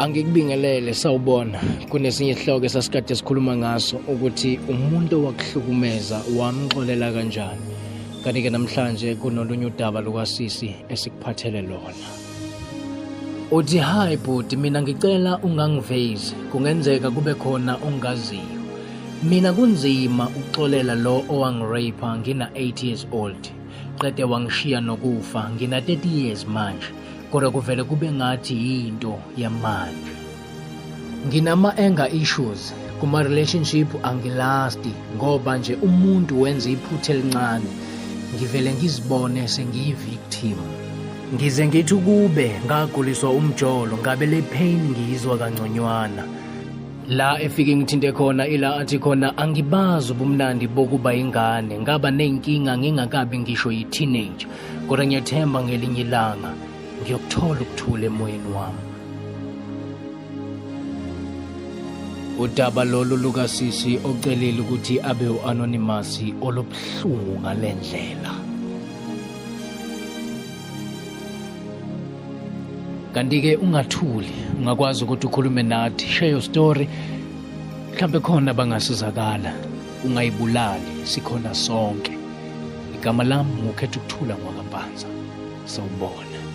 Angikubingelele, sawubona. Kunesinye isihloko esasikade sikhuluma ngaso ukuthi umuntu owakuhlukumeza wamxolela kanjani. Kanti-ke namhlanje kunolunye udaba lukasisi esikuphathele lona. Uthi hi bhuti, mina ngicela ungangivezi, kungenzeka kube khona ongaziyo. Mina kunzima ukuxolela lo owangirape ngina 8 years old. Qede wangishiya nokufa ngina 30 years manje. Kodwa kuvele kube ngathi yinto yamanje. Nginama anger issues kuma relationship, angilasti ngoba nje umuntu wenza iphutha elincane ngivele ngizibone sengiyi victim. Ngize ngithi ukube ngaguliswa umjolo ngabe le pain ngiyizwa kangconywana. La efike ngithinte khona ila athi khona angibazi ubumnandi bokuba ingane, ngaba ney'nkinga ngingakabi ngisho yi-teenage, kodwa ngiyathemba ngelinye ilanga ngiyokuthola ukuthula emoyeni wami. Udaba lolu lukasisi ocelile ukuthi abe u-anonymous olubuhlungu ngale ndlela. Kanti-ke ungathuli, ungakwazi ukuthi ukhulume nathi, share your story, mhlampe khona bangasizakala. Ungayibulali, sikhona sonke. Igama lami nguKhetha Ukuthula ngwakaMpanza. Sawubona.